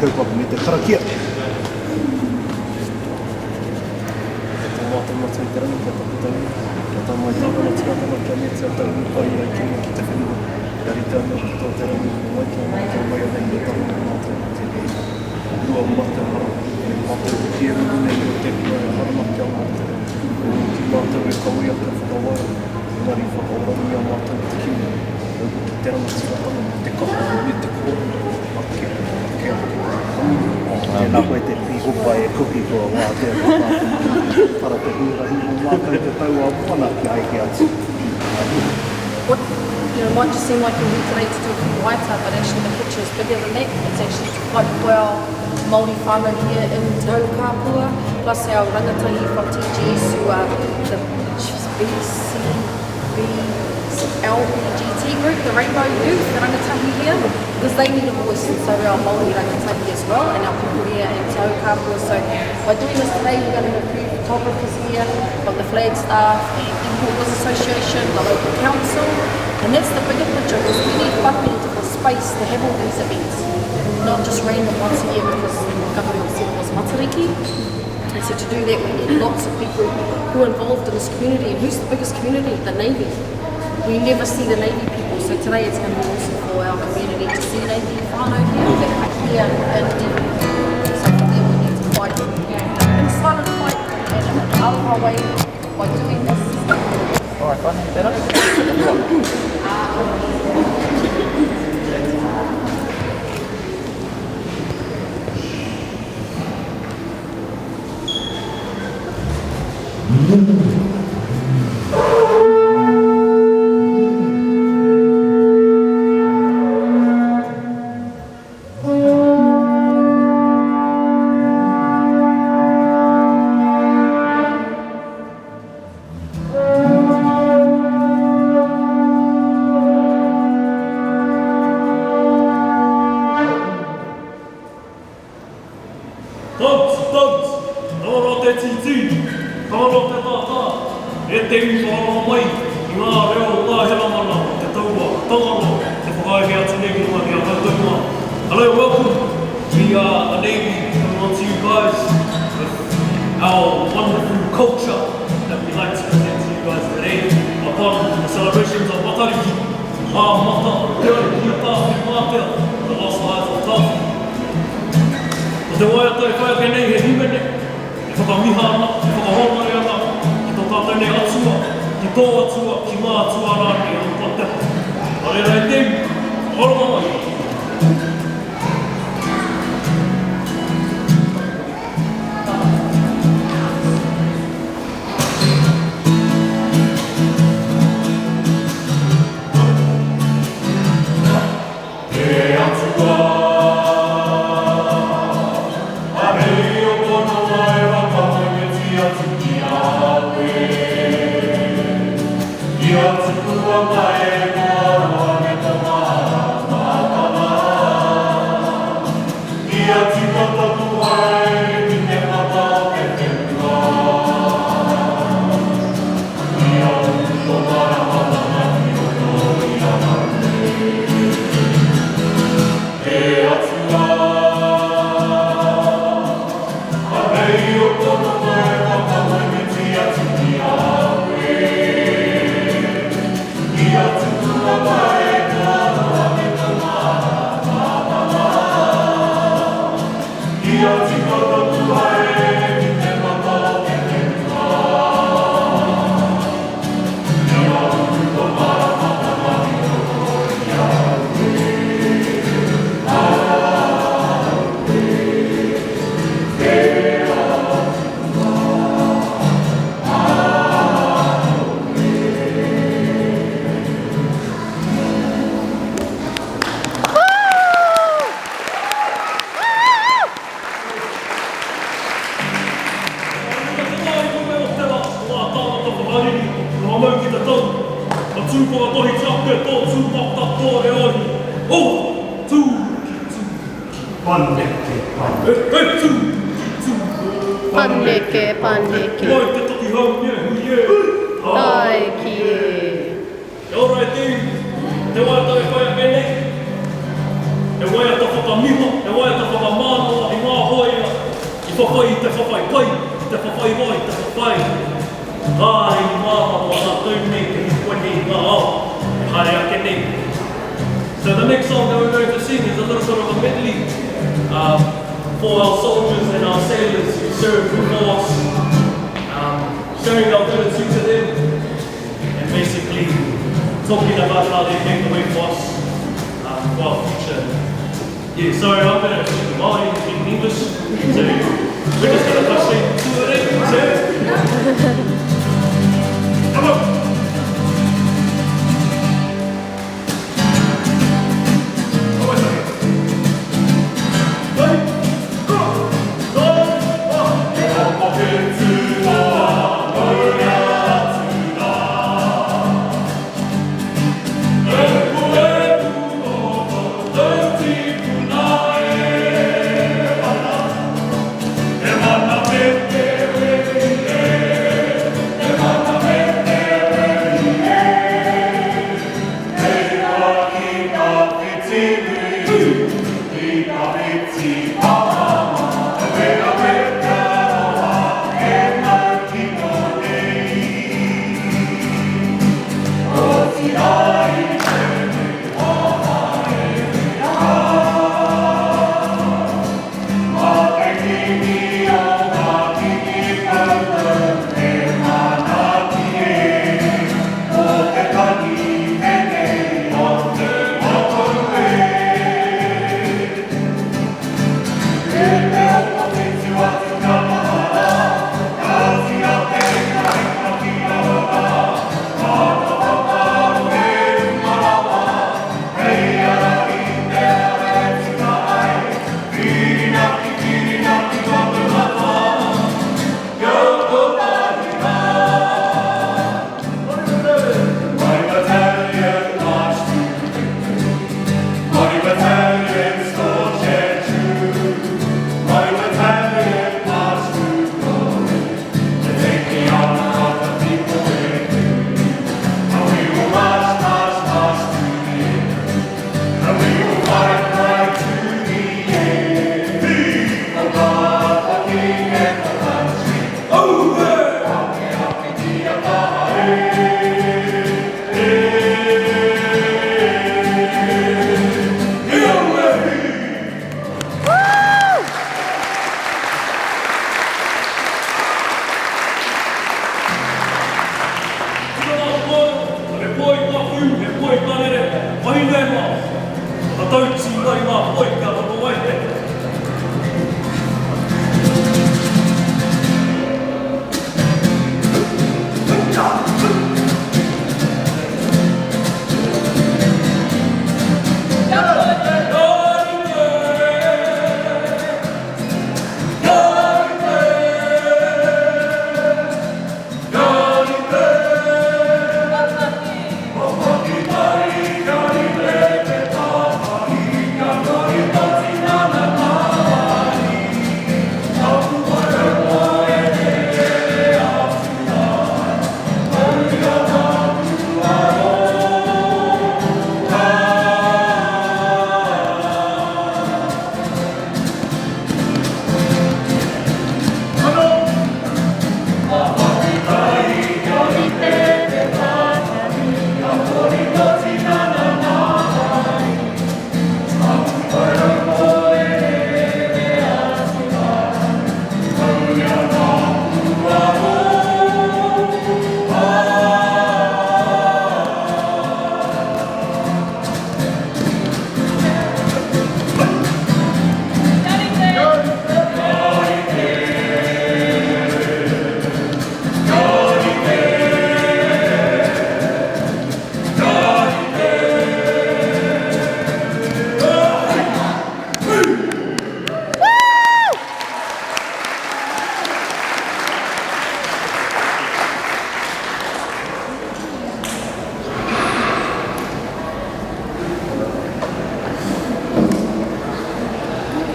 kaupapa me te karakia. E tō mātou Matua i te Rangi, kia tapu tau iwi, kia tae mai tō rangatiratanga, kia meatia tau urupa i ai ki runga ki te whenua, kia rite anō ki tō te rangi, homai ki a mātou mai anei me tahu mō mātou mō tēnei rā. Rua mātou hara, me mātou hoki e ruru nei o te hunga e hara ana ki a mātou, e hoki mātou e kawe ake whakawaia, engari whakaorangia mātou i te kino, nau hoki te rangatiratanga, te kaha, me te koroua, ake, ake, ake. Amine. Tēnā koe te Pīhopa e Kuki kua wātea ko tātou para te huarahi mō mātou te tau a moana kia eke atu. What you know, might just seem like you're here today to do a few waiata, but actually the picture is bigger than that. It's actually to fight for our Māori whānau here in Te Aukāpua, plus our rangatahi from TGS who are the BCB LBGT group, the Rainbow Youth, the rangatahi here, because they need a voice and so do our Māori rangatahi as well and our people here in Te Aukāpua. So by doing this today, we're going to have a few photographers here from the Flagstaff and Importers Association, the local council, and that's the bigger picture because we need funding for space to have all these events, not just random once a year because government said it was Matariki. And so to do that, we need lots of people who are involved in this community. And who's the biggest community? The Navy. We never see the Navy people, so today it's going to be awesome for our community to see Navy whānau here that are here in Devonport. So for them, we need to fight in silent fight and in an aloha way by doing this. Alright, fine. Better? Dogs, dogs, Tangaroa te tītī, Tangaroa te tātā, e te iwi whakarongo mai i ngā reo o ngā heramana o te taua a Tangaroa te whakaeke atu nei ki runga ki a koutou mā. Hello, welcome. We are the Navy coming on to you guys with our wonderful culture that we like to present to you guys today upon the celebrations of Matariki, Ngā Mata o Te Ariki a Tāwhirimātea, the Lost Eyes of Tāwhi. Ko te waiata e whai ake nei he hīmene, e whakamiha ana, e whakahōnore ana ki tō tātou nei Atua, ki tō Atua, ki ngā atua rānei o tua te aho. Nā reira e te iwi, whakarongo mai! Te Atua, a hei o tona waewa ka moemiti atu ki a koe. Ia tukua mai e to aroha me to māramatanga. Kia tika taku haere ki te mata o te whenua. Kia uru to māramatanga ki roto i ahau nei. E Atua, anei o tono mai whakamoemiti atu ki a koe. Kia tukua mai e to aroha me to māramatanga. Kia tika taku haere ki te mata o te whenua. Kia uru to māramatanga ki roto i a koe. Aue, te Atua, aue. Ka te wā i runga o te rā, ko ngā tāngata whakariri, kua mau ki te tau. Ka tū whakatohitia ake tō tūmata tō reoahi. Oh! Tū ki tū ki. Paneke, paneke. He tū ki tū. Paneke, paneke. Mai te toki haumi e hui e. Tae ki e. Kia ora e te iwi, ko te waiata e whai ake nei, he waiata whakamiha, he waiata whakamānawa. I whawhai i te whawhai pai, i te whawhai roa, i te whawhai kāre i māmā mō tātou nei te hīkoi nei i ngā ao e haere ake nei. So the next song that we're going to sing is a little bit of a medley um, for our soldiers and our sailors who served before us, um, showing our gratitude to them and basically talking about how they paved the way for us, um, for our future. Yeah, sorry, I'm going to speak Māori in English, so we're just going to proceed to it, eh? So, come on! He poi ka whiu, he poi ka rere, wahine mā, whakatautī mai ngā poi kia roto ai te.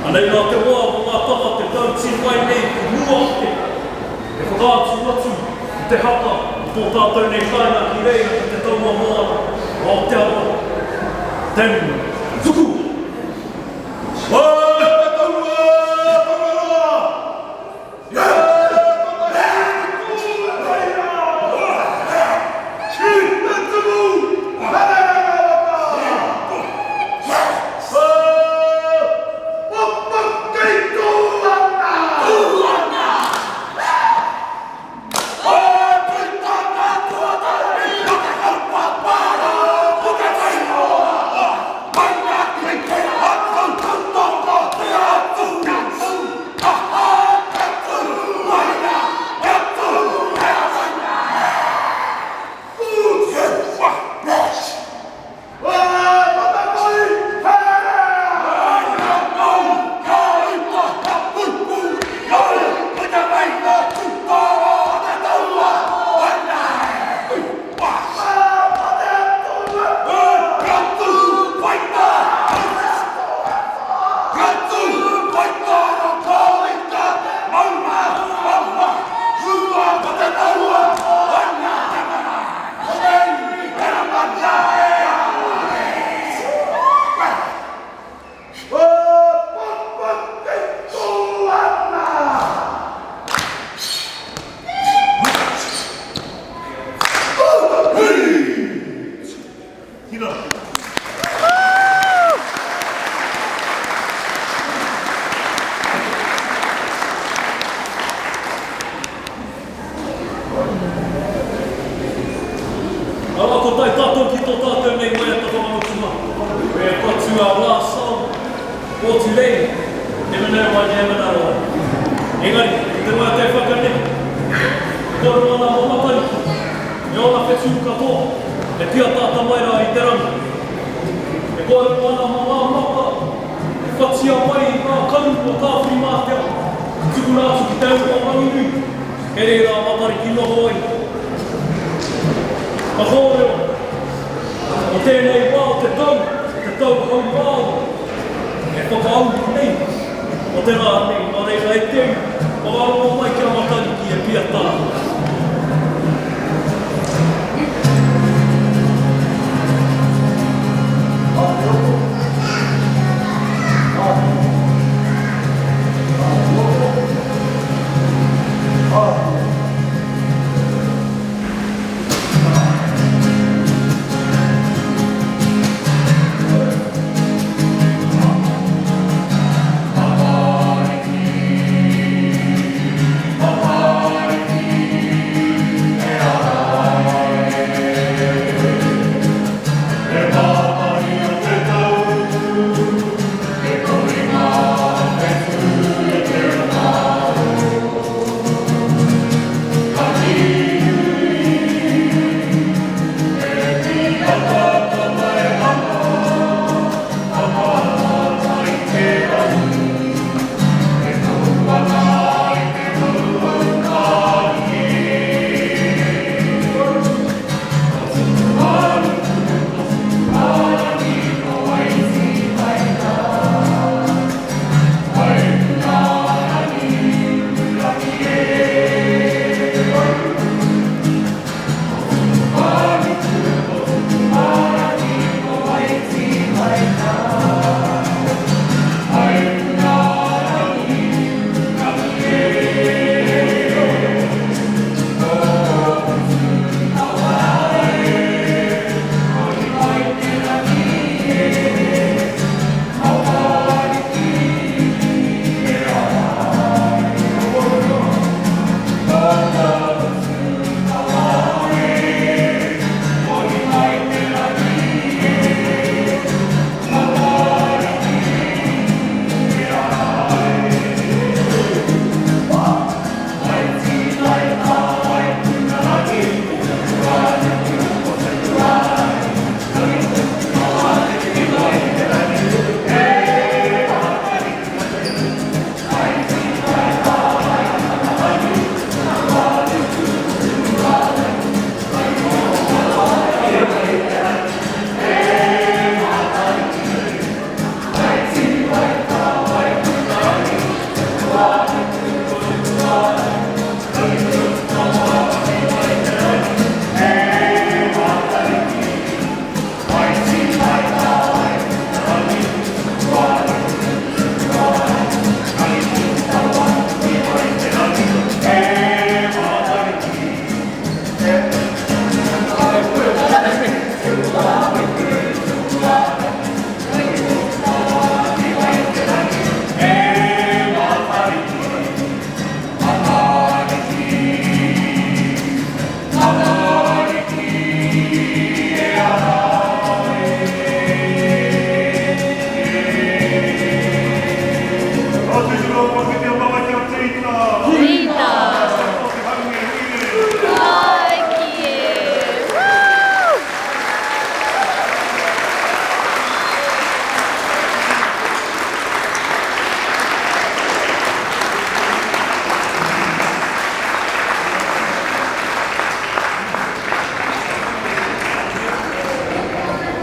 Anei rā te wā mō ngā taha te tau tīwai nei ki mua ake e whakaatu atu i te haka o tō tātou nei kāinga ki reira ki te taua moana o Aotearoa. Ten tuku! Wā te taua Tangaroa! For today, never know my name and aroha. Engari, ko te wā te whakaneke, e kōrero ana mō Matariki, me ōna whetū katoa, e piataata mai rā i te rangi. E kōrero ana mō ngā mata e whatia mai i ngā karu o Tāwhirimātea, i tukuna atu ki te au o Ranginui, kei reira a Matariki noho ai. Ka kōrero mō tēnei wā o te tau, te tau hauāuru, e whakauru nei o te rā nei, nā reira e te uri, whakarongo mai ki a Matariki e piata ana.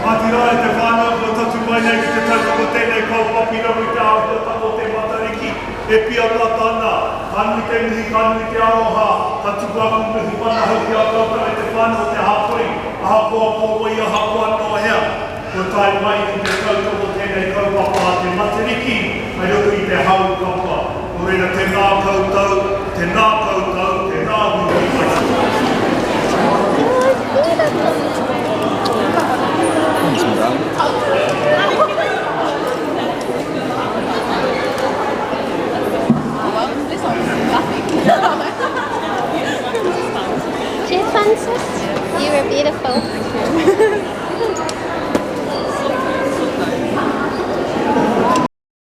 Kāti rā e te whānau kua tatū mai nei ki te tautoko tēnei kaupapa i raro i te āhuatanga o te Matariki e piatata ana. Ka nui te mihi, ka nui te aroha, ka tuku aku mihi manahau ki a koutou e te whānau o te hapori, ahakoa ko wai, ahakoa nō hea. Kua tae mai ki te tautoko tēnei kaupapa a te Matariki hei roto i te hau kapa. Nō reira tēnā koutou, tēnā koutou, tēnā hoki koutou. Cheers, Francis. You were beautiful.